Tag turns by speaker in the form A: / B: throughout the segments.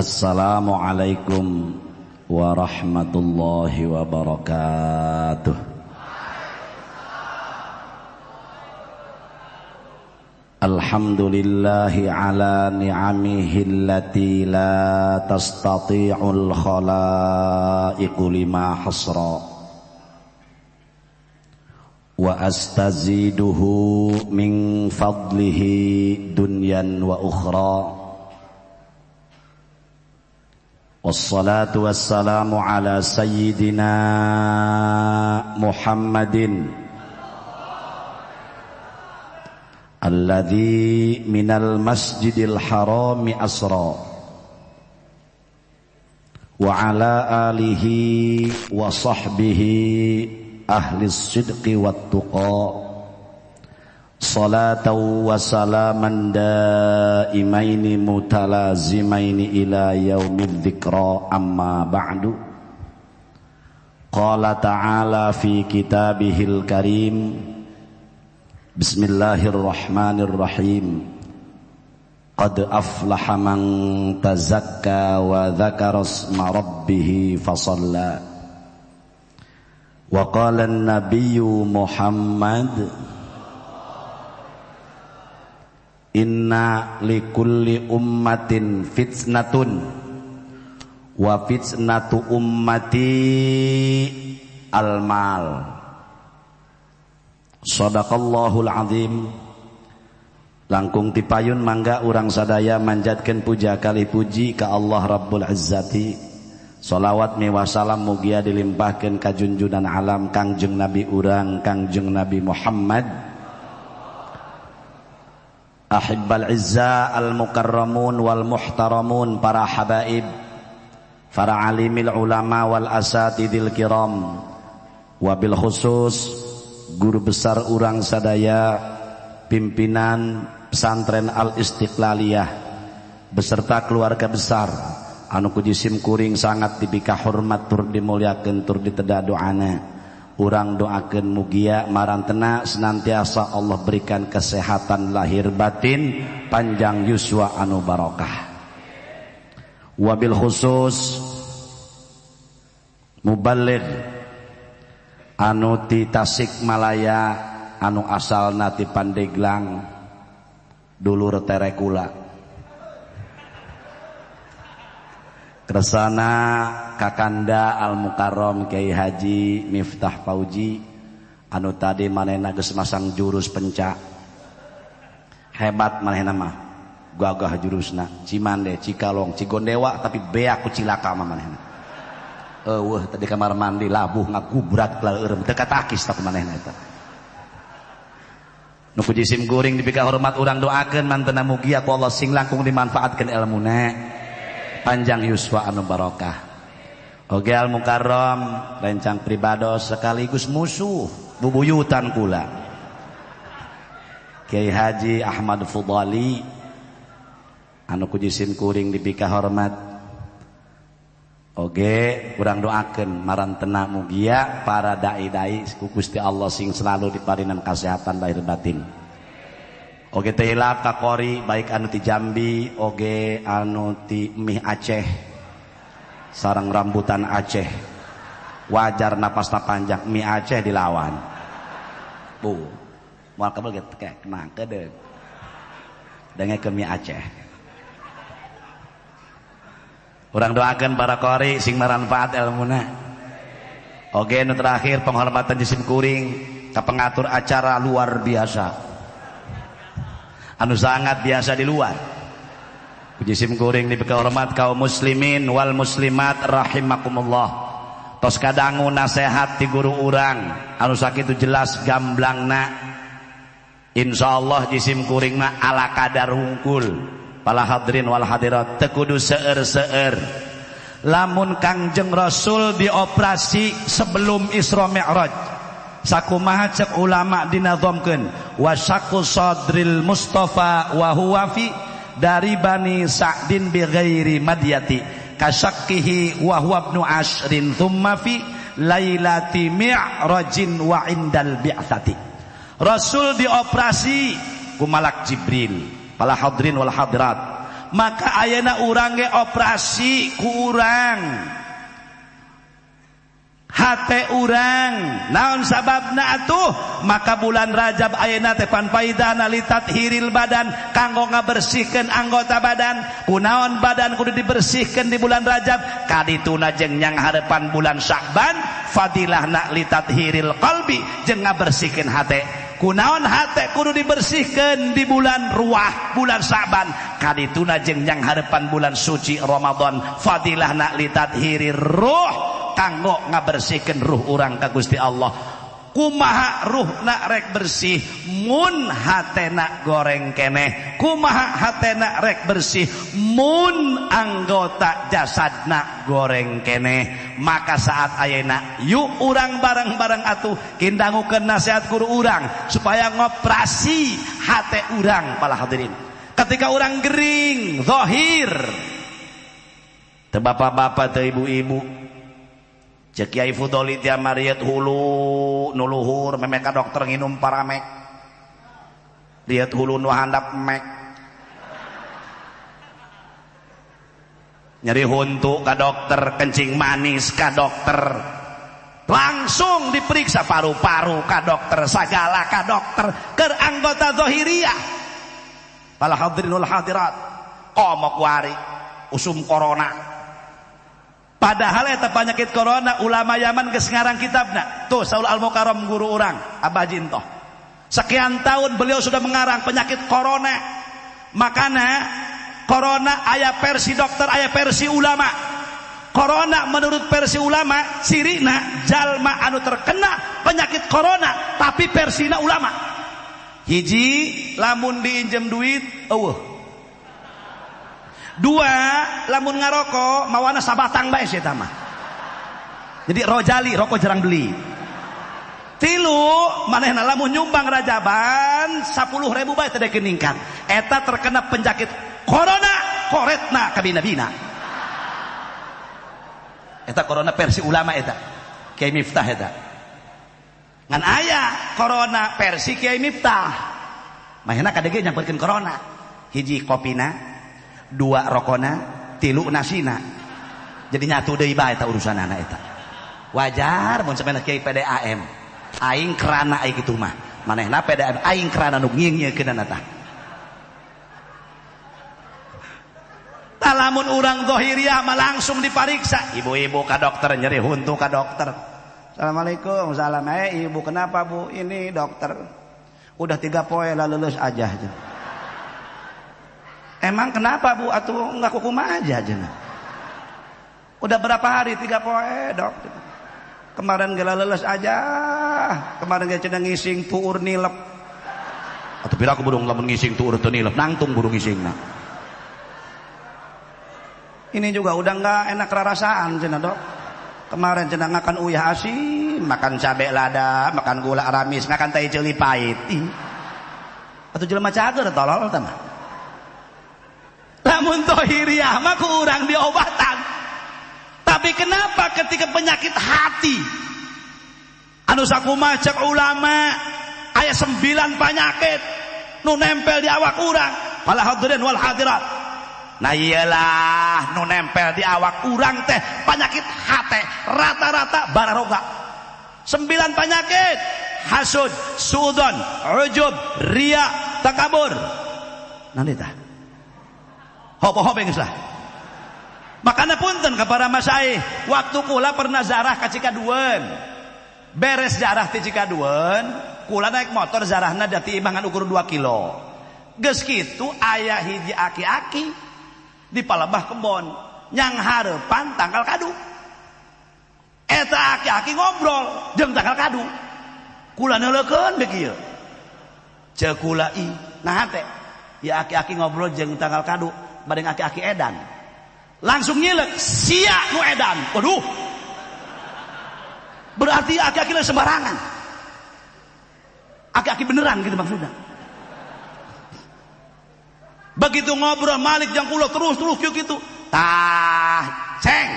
A: Assalamualaikum warahmatullahi wabarakatuh. Alhamdulillahi ala ni'amihi allati la tastati'ul khalaiqu lima hasra wa astaziduhu min fadlihi dunyan wa ukhra. Wassalatu wassalamu ala sayyidina Muhammadin alladzi minal masjidil harami asra wa ala alihi wa sahbihi ahli sidqi wat tuqa salatan wa salaman daimaini mutalazimaini ila yaumidz dzikra. Amma ba'du. Qala ta'ala fi kitabihil karim, bismillahirrahmanirrahim. Qad aflaha man tazakka wa dzakara asma rabbih fasalla. Wa qala an-nabiyyu Muhammad, inna likulli ummatin fitnatun wa fitnatu ummati al-mal. Shadaqallahul azim. Langkung tipayun mangga urang sadaya manjatkeun puja kali puji ka Allah Rabbul Izzati. Sholawat miwah salam mugia dilimpahkeun ka junjunan alam Kangjeng Nabi urang Kangjeng Nabi Muhammad. Ahibbal izza al mukarramun wal muhtaramun, para habaib, para alimil ulama wal asatidil kiram, wabil khusus guru besar urang sadaya, pimpinan pesantren Al Istiqlaliyah beserta keluarga besar anu ku jisim kuring sangat dipika hormat tur dimuliakeun tur diteda doana. Urang doakeun mugia marantena senantiasa Allah berikan kesehatan lahir batin, panjang yuswa anu barokah. Wabil khusus muballigh anu ti Tasikmalaya anu asalna ti Pandeglang, dulur terekula. Kersana Kakanda Al Mukarram Kiai Haji Miftah Fauji anu tadi manehna geus masang jurus pencak. Hebat manehna mah, gagah jurusna, Cimande, Cikalong, Cigondewa, tapi beak ku cilaka mah manehna. Eueuh tadi kamar mandi labuh ngagubrak laleureum teu katakis tapi manehna eta. Nu ku jisim kuring dipika hormat urang doakeun mantena mugia ku Allah sing langkung dimanfaatkeun elmuna, panjang yuswa anu barokah. Oge Al Mukarram rencang pribados sekaligus musuh bubuyutan kula Kiai Haji Ahmad Fudali anu ku jisim kuring dipika hormat. Oge urang doakeun marantena mugia para dai-dai ku Gusti Allah sing selalu diparinan kasehatan lahir batin. Oge teu hilap ka qori baik anu ti Jambi oge anu ti Mih Aceh sareng rambutan Aceh. Wajar napasna panjang, mie Aceh dilawan. Bu, moal kabel ge kena kedeung. Denge ke mie Aceh. Urang doakeun para qori sing maranfaat elmuna. Oge nu terakhir penghormatan jisim kuring ka pengatur acara luar biasa. Anu sangat biasa di luar. Jisim kuring dipika hormat kaum muslimin wal muslimat rahimakumullah. Tos kadangu nasehat ti guru urang anu sakitu jelas gamblangna. Insyaallah jisim kuring mah ala kadar hungkul. Pala hadirin wal hadirat teu kudu seueur-seueur. Lamun Kangjeng Rasul dioperasi sebelum Isra Mi'raj, sakumaha cek ulama dinazamkeun wasaqu sadril Mustafa wa huwa fi dari Bani Sa'din bi ghairi madyati kasakkihi wa huwa ibnu ashrin thumma fi lailati mi'rajin wa indal bi'tsati. Rasul dioperasi ku malak Jibril. Pala hadirin wal hadirat, Maka ayeuna urang ge operasi ku urang. Hate urang naon sababna atuh? Maka bulan Rajab ayeuna teh pan paidana litathiril badan kanggo ngabersihkeun anggota badan. Kunaon badan kudu dibersihkeun di bulan Rajab? Kadituna jeung nyang harepan bulan Sya'ban fadilahna litathiril qalbi jeung ngabersihkeun hate. Kunaon hate kudu dibersihkeun di bulan Ruwah, bulan Sya'ban? Kadituna jeung nyang harepan bulan suci Ramadan fadilahna litathirir ruh kanggo ngabersihkeun ruh urang ka Gusti Allah. Kumaha ruhna rek bersih mun hatena goreng keneh? Kumaha hatena rek bersih mun anggota jasadna goreng keneh? Maka saat ayeuna yuk urang bareng-bareng atuh kindangukeun nasihat guru urang supaya ngoperasi hate urang para hadirin. Ketika urang gering zahir teu bapak-bapak teu ibu-ibu, cek Kiai Fudoli tia mariet hulu nu luhur memeh ka dokter nginum paramek, lihat hulu nu handap mek, nyeri huntu ka dokter, kencing manis ka dokter, langsung diperiksa paru-paru ka dokter, sagala ka dokter, keur anggota zahiriyah. Para hadirin wal hadirat, komo kuari usum corona. Padahal eta penyakit corona ulama Yaman geus ngarang kitabna. Tuh Saul Al-Mukarram guru urang, Abah Jintoh. Sekian tahun beliau sudah mengarang penyakit corona. Makana corona aya versi dokter, aya versi ulama. Corona menurut versi ulama cirina jalma anu terkena penyakit corona tapi versina ulama. Hiji lamun diinjem duit eueuh. Dua, lamun ngaroko mawana sabatang bae sia mah. Jadi rojali rokok jarang beli. Tilu, manehna lamun nyumbang rajaban 10.000 bae teu deuk ningkat. Eta terkena penyakit corona koretna kabina-bina. Eta corona versi ulama eta. Kiai Miftah eta. Ngan aya corona versi Kiai Miftah. Manehna kadege nyamperkeun corona. Hiji kopina, dua rokona, tilu nasina. Jadi nyatu deui bae eta urusanana eta. Wajar mun sampeyan kiai PDAM. Aing kerana aing kitu mah. Manehna PDAM aing kerana nu ngieun-ngieunkeunana tah. Tah lamun urang zahiriyah mah langsung dipariksa. Ibu-ibu ka dokter nyeri huntu ka dokter. Assalamualaikum, salam. Ibu kenapa Bu? Ini dokter. Udah 3 poe lah lulus aja. Emang kenapa Bu? Atuh enggak kukuma aja aja. Udah berapa hari? 3 poe dok. Kemarin gak leles aja. Kemarin gak cenah ngising tuur nilep. Atau pira aku burung lamun ngising tuur teu nilep, nangtung burung ngisingna. Ini juga udah enggak enak rarasaan cenah dok. Kemarin cenah ngakan uyah asin, makan cabe lada, makan gula ramis, ngakan tai ceuli pahit. Atuh jelema cager tolol teh mah. Lamun zahiriyah mah ku urang diobatan. Tapi kenapa ketika penyakit hati anu sakumaha cek ulama aya 9 penyakit nu nempel di awak urang, para hadirin wal hadirat. Nah iyalah nu nempel di awak urang teh penyakit hate rata-rata bararoga. 9 penyakit: hasud, suudzon, ujub, riya, takabur. Nanti tah hopo-hopo geus lah. Makana punten ka para masyayikh, waktu kula pernah zarah ka Cikaduen. Beres zarah ti Cikaduen, kula naik motor zarahna dati imah ngan ukur 2 kilo. Geus kitu aya hiji aki-aki di palebah kebon nyang hareupan tangkal kadu. Eta aki-aki ngobrol jeung tangkal kadu. Kula neuleukeun be kieu. Ceuk kula ih, naha teh? Ya aki-aki ngobrol jeung tangkal kadu, bareng aki-aki edan. Langsung nyilek, sia nu edan. Waduh. Berarti aki-aki lain sembarangan. Aki-aki beneran gitu maksudnya. Begitu ngobrol Malik jang kula terus kieu kitu. Tah, ceng.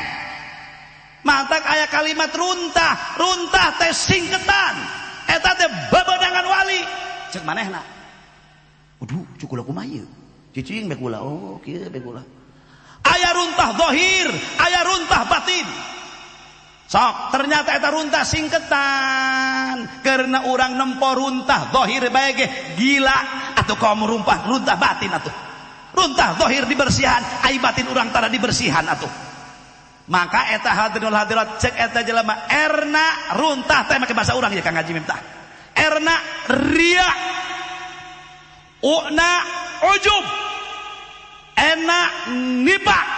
A: Mantak aya kalimat runtah, runtah teh singketan. Eta teh bebenangan wali. Cek manehna. Waduh, cuk kula kumaha ieu? Cicing be kula. Oh, kieu be kula. Aya runtah zahir, aya runtah batin. Sok, ternyata eta runtah singketan. Karena orang nempo runtah zahir bae ge gila atuh kaum runtah runtah batin atuh. Runtah zahir dibersihan, ai batin urang tara dibersihan atuh. Maka eta hadirin wal hadirat cek eta jelema erna runtah teh make bahasa urang ya Kang Haji Miftah. Erna ria, una ujub, ena nifaq,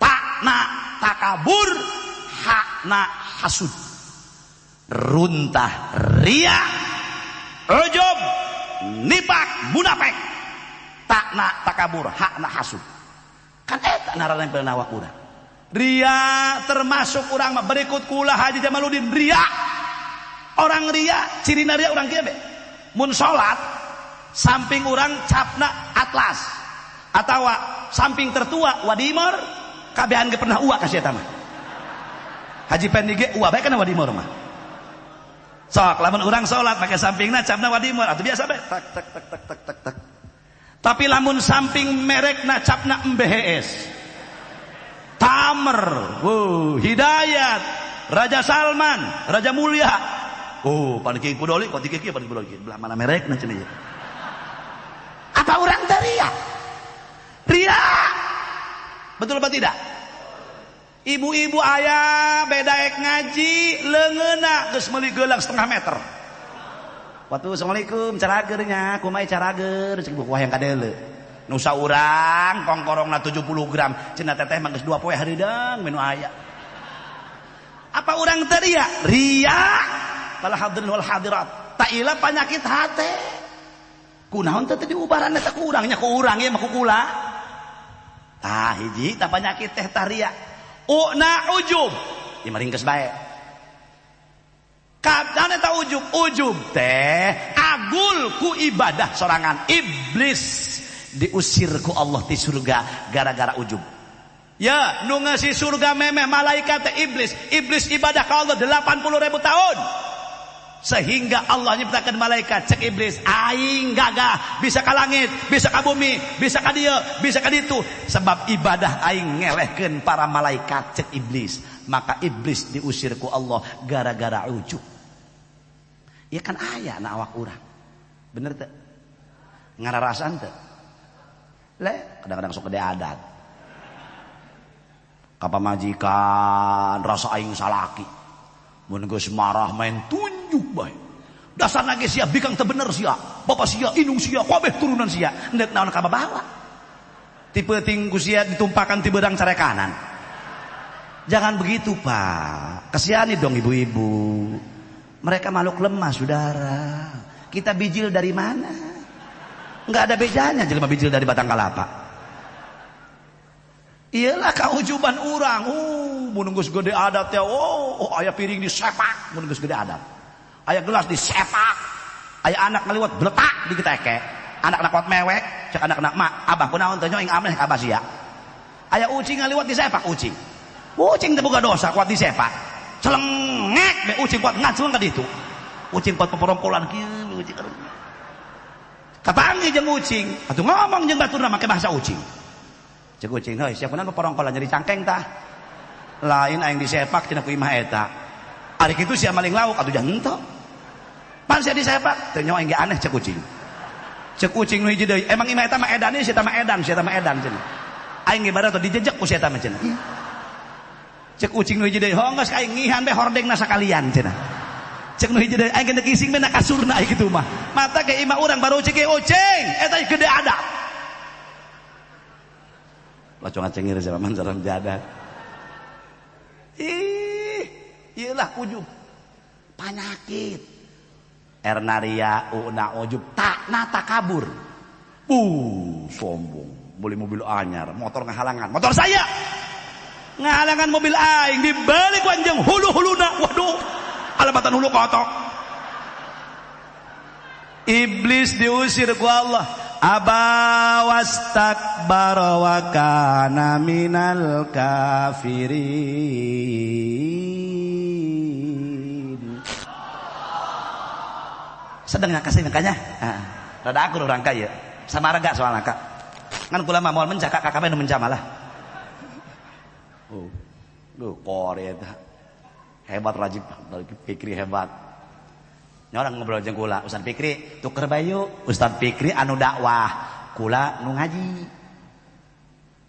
A: takna takabur, hakna hasud. Runtah ria, ujub, nifaq, munafik, takna takabur, hakna hasud. Kan eta naranempel na awak urang. Ria termasuk urang mah berikut kula Haji Jamaluddin ria. Orang ria, cirina ria urang kieu be. Mun salat samping urang capna atlas atawa samping tertua wadimor kabehan ge pernah uak ka si eta mah. Haji Pendi ge uak bae kana wadimor mah. Sok lamun urang salat make sampingna capna wadimor atuh biasa bae tak tak tak tak tak tak tak. Tapi lamun samping merekna capna MBHS, Tamer, wow, Hidayat, Raja Salman, Raja Mulia. Oh, pan kieu pudoli, kok kieu pan pudoli belah mana merekna cenah ieu. Apa urang teh ria? Ria. Betul apa tidak? Ibu-ibu aya beda ek ngaji leungeunna geus meuli geulang setengah meter. Waktu assalamualaikum carager nya, kumaha carager cek buku hayang kadeuleu. Nu saurang kongkorongna 70 gram, cenah teteh mah geus 2 poe hareudang menu aya. Apa urang teh ria? Ria. Para hadirin wal hadirat, tak ila panyakit hate. Kunaon teh diubaran eta ku urang nya ku urang ieu mah ku kula. Tah hiji tah panyakit teh tah ria. Una ujub, ieu mah ringkes bae. Kadang eta ujub, ujub teh agul ku ibadah sorangan. Iblis diusir ku Allah ti surga gara-gara ujub. Ya, nu ngeusi surga memeh malaikat teh iblis. Iblis ibadah ka Allah 80.000 tahun. Sehingga Allah nyiptakan malaikat cek iblis, aing gagah bisa ka langit, bisa ka bumi, bisa ka dieu, bisa ka ditu. Sebab ibadah aing ngelehkeun para malaikat cek iblis. Maka iblis diusir ku Allah gara-gara ujub. Ya kan aya na awak urang. Bener teu? Ngararasan teu? Le, kadang-kadang sok gede adat. Ka pamajikan rasa aing salaki. Mun geus marah main tunjuk bae. Dasarna ge sia bikang teu bener sia. Bapa sia, indung sia, kabeh turunan sia. Endek naon ka babawa. Tipe ting ku sia ditumpakan ti beurang carekanan. Jangan begitu, Pak. Kasihan dong ibu-ibu. Mereka makhluk lemah, saudara. Kita bijil dari mana? Enggak ada bedanya jelema bijil dari batang kalapa. Iyalah kaujuban urang. Mun geus gede adat ya. Oh, aya piring disepak, mun geus gede adat. Aya gelas disepak. Aya anak ngaliwat bletak di kiteke. Anak-anak kuat mewek, cek anak-anak mak, abah kunaon teh nyoing ameh ka abah sia. Aya ucing ngaliwat disepak ucing. Ucing teh boga dosa kuat disepak. Celengek be ucing kuat ngacung ka ditu. Ucing kuat peporongkolan kieu ucing. Kapanggih jeung ucing, atuh ngomong jeung baturna make bahasa ucing. Cek ucing, heuy sia kunaon peporongkolan nyeri cangkeng tah. Lain aing disepak cenah ku imah eta. Ari kitu sia maling lauk atuh jangan henteu. Pan sia disepak, teu nyawa aing ge aneh cek ucing. Cek ucing nu hiji deui, emang imah eta mah edan sia mah edan, sia mah edan cenah. Aing ge barat dijejek ku sia eta mah cenah. Cek ucing nu hiji deui, hong geus aing ngihan be hordengna sakalian cenah. Cek nu hiji deui, aing ge ising be na kasurna aing kitu mah. Mata ge imah urang baru ucing ge ucing, eta gede adat. Lacong cengir zaman salam jadat. Ih, iyalah ujub. Panyakit. Ernaria una ujub tak takabur. Sombong. Beli mobil anyar, motor ngahalangan. Motor saya ngahalangan mobil aing dibalik wanjeng hulu-huluna. Waduh, alamatan hulu kotok. Iblis diusir ku Allah. Aba wastakbara wa kana minal kafirin. Sedang kasih makanya. Rada akur orang kaya. Sama rega soalna Kak. Ngan kula mah moal menca, Kak, kakak nu menca malah. Oh. Duh, kore eta. Hebat rajib Fikri hebat. Nya orang ngobrol jeung kula, Ustaz Fikri, tuker bayu, Ustaz Fikri anu dakwah, kula nu ngaji.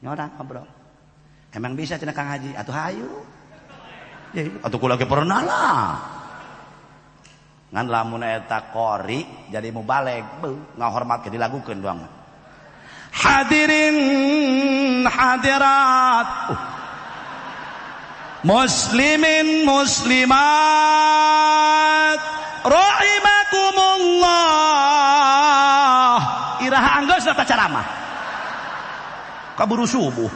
A: Nya orang ngobrol. Emang bisa cenah Kang Haji? Atuh hayu. Ya, atuh kula ge pernah lah. Ngan lamun eta qori jadi mubalig, beuh, ngahormat ke dilagukeun doang. Hadirin hadirat, muslimin muslimat, rahimakumullah. Iraha anggeus tata ceramah. Kaburu subuh.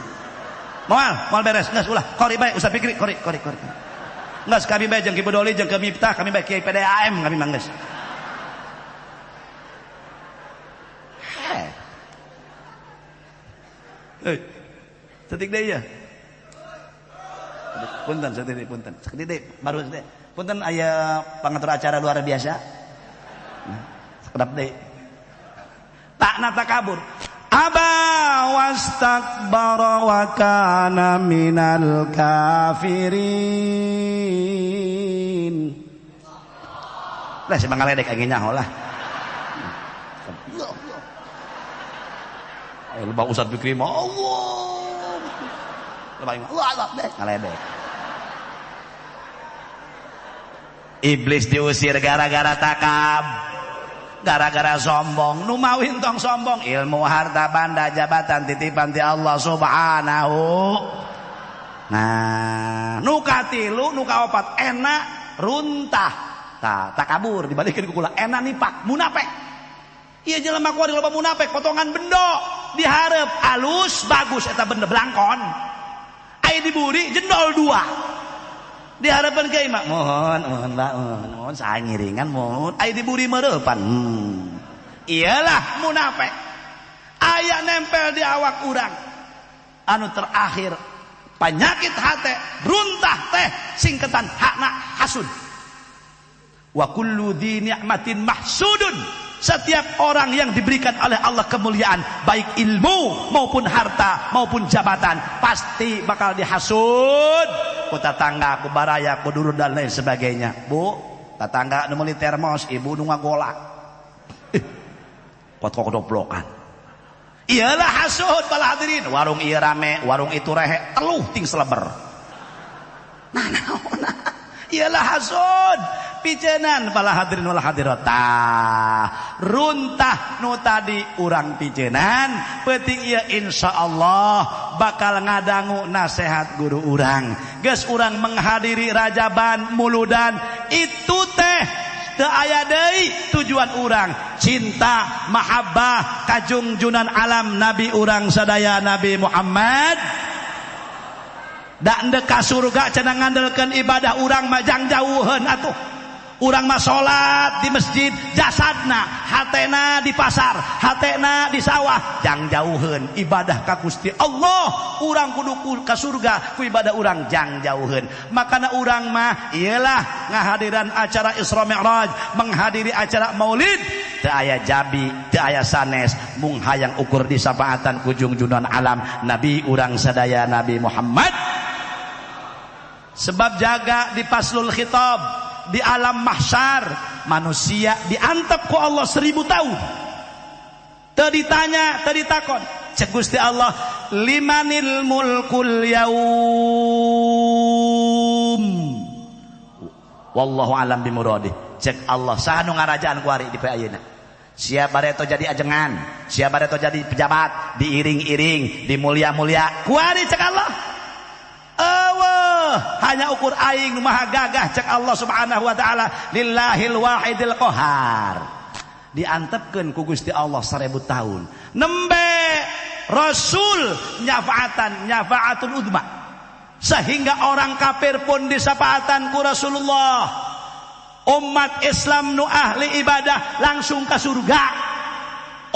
A: Moal, moal beres, geus ulah. Qori bae Ustaz Fikri, qori, qori, qori. Geus kami bae jeung Ki Bedoli jeung Ki Miftah, kami bae Kiai PDAM kami mah geus. Hei. Setik deui ya. Punten setik punten. Setik deui baru setik. Punten aya pangatur acara luar biasa. Nah, sekedap deui. Takna takabur. Aba wastakbara wa kana minal kafirin. Lah si mangaledek aing nyaho lah. Lebah Ustaz Fikri mah Allah. Lebah Allah Allah deh ngaledek. Iblis diusir gara-gara takab, gara-gara sombong. Nu mawin tong sombong, ilmu, harta, banda, jabatan titipan ti Allah Subhanahu. Nah, nu katilu, nu kaopat enak runtah. Tah, takabur dibalikeun ku kula, enak nipak, munafik. Ieu jelema kuari loba munafik, potongan bendo dihareup alus bagus eta bendo blangkon. Aya diburi jendol dua. Dihareupeun ka imah, mohon, mohon Pak, mohon, mohon saha ngiringan mohon. Aya diburi mereupan. Iyalah munafik. Aya nempel di awak urang. Anu terakhir penyakit hate runtah teh singketan hakna hasud. Wa kullu dzi ni'matin mahsudun. Setiap orang yang diberikan oleh Allah kemuliaan, baik ilmu maupun harta maupun jabatan, pasti bakal dihasud ku tetangga, ku baraya, ku dulur dan lain sebagainya. Bu, tetangga nu meuli termos, ibu nu ngagolak. Kuat kok doblokan. Iyalah hasud bala hadirin. Warung ieu rame, warung itu rehe, teluh ting seleber. Nah, nah, iyalah hasud. Picenan bala hadirin wal hadirat. Runtah nu tadi urang picenan, penting ieu insyaallah bakal ngadangu nasihat guru urang. Geus urang menghadiri rajaban muludan itu teh teu aya deui tujuan urang cinta mahabbah kajungjunan alam nabi urang sadaya Nabi Muhammad. Da endek ka surga cenah ngandelkeun ibadah urang mah jang jauheun atuh. Urang mah salat di masjid jasadna, hatena di pasar, hatena di sawah, jang jauheun ibadah ka Gusti Allah. Urang kudu ka surga ku ibadah urang jang jauheun. Makana urang mah iyalah ngahadiran acara Isra Mi'raj, menghadiri acara Maulid, teu aya jabi, teu aya sanes, mung hayang ukur di sapaatan ku jungjunan alam nabi urang sadaya Nabi Muhammad. Sebab jaga di faslul khitab di alam mahsyar manusia diantep ku Allah 1000 tahun. Teu ditanya, teu ditakon. Cek Gusti Allah, limanil mulkul yaum. Wallahu alam bimuradih. Cek Allah saha nu ngarajaan kuari di poe ayeuna. Siapa bareto jadi ajengan, siapa bareto jadi pejabat, diiring-iring, dimulia-mulia. Kuari cek Allah. Eueuh, hanya ukur aing nu maha gagah cek Allah Subhanahu wa taala, lillahil wahidil qahar. Diantepkeun ku Gusti Allah 1000 tahun. Nembe Rasul nyafaatan, nyafaatul udma. Sehingga orang kafir pun disafaatan ku Rasulullah. Umat Islam nu ahli ibadah langsung ke surga.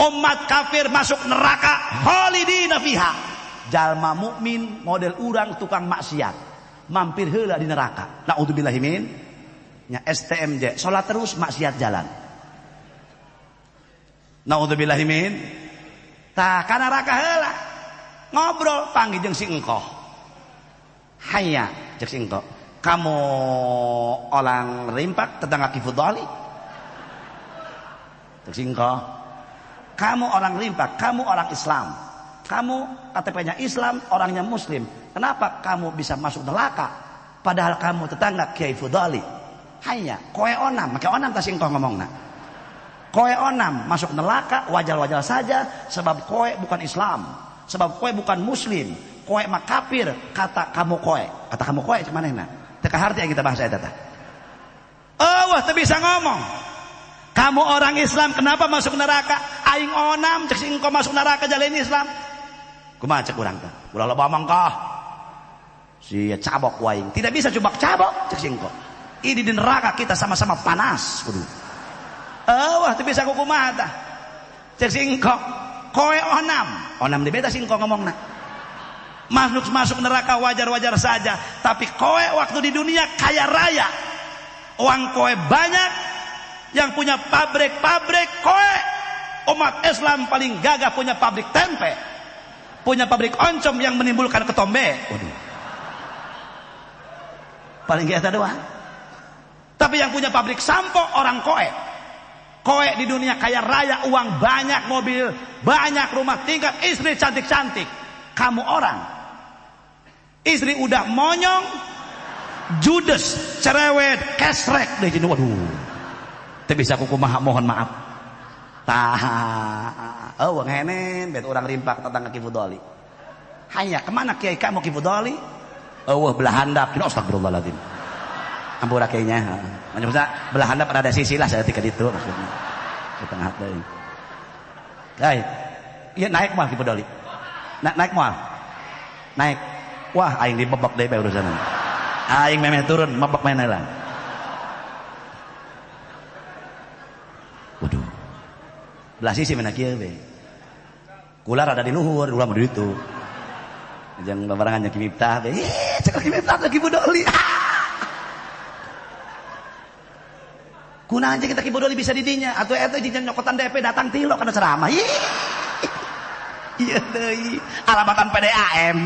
A: Umat kafir masuk neraka khalidina fiha. Jalma mukmin model urang tukang maksiat mampir heula di neraka. Naudzubillahi min. Nya STMJ salat terus maksiat jalan. Naudzubillahi min. Tah ka neraka heula. Ngobrol panggih jeung si engkoh. Hayya cek si engkoh. Kamu orang Rimpak tetangga Ki Fudhali? Cek si engkoh. Kamu orang Rimpak, kamu orang Islam. Kamu KTP-nya Islam, orangnya Muslim. Kenapa kamu bisa masuk neraka? Padahal kamu tetangga Kiai Fudhali. Hanya koe onam, make onam tas engkoh ngomongna. Koe onam masuk neraka wajar-wajar saja sebab koe bukan Islam, sebab koe bukan Muslim, koe mah kafir kata kamu koe. Kata kamu koe cek manehna. Teu kaharti yang kita bahasa eta tah. Eueuh teu bisa ngomong. Kamu orang Islam kenapa masuk neraka? Aing onam cek si engko masuk neraka jalain Islam. Kumaha cek urang teh? Ulah loba omong kah. Si cabok waing. Tidak bisa cubak cabok cek si engko. Ini di neraka kita sama-sama panas kudu. Eueuh teu bisa kumaha tah. Cek si engko koe onam. Onam di beta si engko ngomongna. Masuk neraka wajar-wajar saja, tapi koe waktu di dunia kaya raya. Uang koe banyak, yang punya pabrik-pabrik koe. Umat Islam paling gagah punya pabrik tempe, punya pabrik oncom yang menimbulkan ketombe. Waduh. Paling gak ada doang. Tapi yang punya pabrik sampo orang koe. Koe di dunia kaya raya, uang banyak, mobil banyak, rumah tingkat, istri cantik-cantik. Kamu orang istri udah monyong, judes, cerewet, kesrek deh jadi waduh. Teu bisa kukumaha mohon maaf. Tah, eueuh ngenen bet urang Rimpak tetangga Ki Fudhali. Hanya kemana kiai kamu Ki Fudhali? Eueuh belah handap, astagfirullahaladzim. Ampura kiainya. Maksudnya belah handap rada sisi lah saya tika ditu maksudnya. Setengah deui. Hei, ieu naik moal Ki Fudhali. Naik moal. Naik. Wah, aing dibebek deui bae urusanna. Aing memeh turun, mebek maneh lah. Waduh. Belah sisi mana kieu we. Kula rada di luhur, ulah mah di ditu. Jeung babarengan jeung Ki Miftah we. Ih, cek Ki Miftah Ki Fudhali. Kunaon kita Ki Fudhali bisa di dinya? Atuh eta jeung nyokotan DP datang tilo kana ceramah. Ih. Iya deui, alamatan PDAM.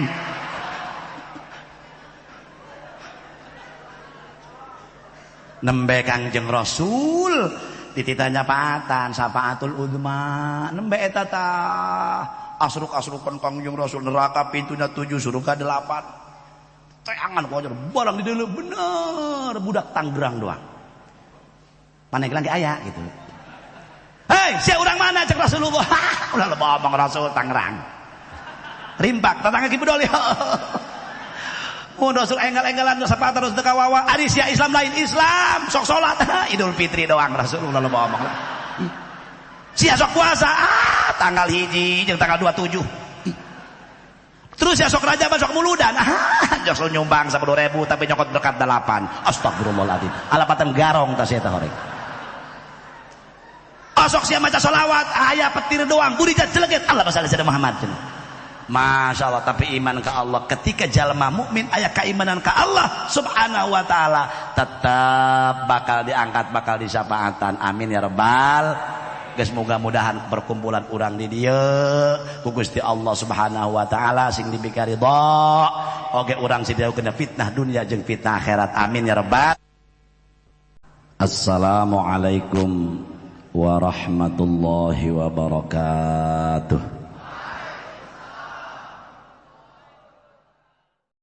A: Nembe Kangjeng Rasul dititanya paatan syafaatul uzma. Nembe eta tah asruk-asrukan Kangjeng Rasul neraka pintunya 7 surga 8. Teangan ku ajar barang di deuleu bener budak Tangerang doang. Paneglang ge aya gitu. Hei, sia urang mana cek Rasulullah? Ulah loba omong Rasul Tangerang. Rimpak tetangga Ki Fudhali. Mun Rasul enggal-enggalan sapa terus teu kawawa. Ari sia Islam lain Islam, sok salat Idul Fitri doang Rasul ulah loba omong lah. Sia sok puasa, tanggal 1 jeung tanggal 27. Terus sia sok raja sok muludan. Rasul nyumbang 10.000 tapi nyokot berkat 8. Astagfirullahaladzim. Alapatan garong tas eta horeng. Osok sia maca solawat, aya petir doang, burija jeleget, Allah salli ala Muhammad. Masya Allah, tapi iman ke Allah. Ketika jalma mukmin aya keimanan ke Allah Subhanahu wa taala, tetap bakal diangkat, bakal disyafaatan. Amin ya rabbal. Geus mudah-mudahan perkumpulan urang di dieu ku Gusti Allah Subhanahu wa taala sing dibika ridha. Oge urang sing kena fitnah dunia jeung fitnah akhirat. Amin ya rabbal. Assalamualaikum warahmatullahi wabarakatuh.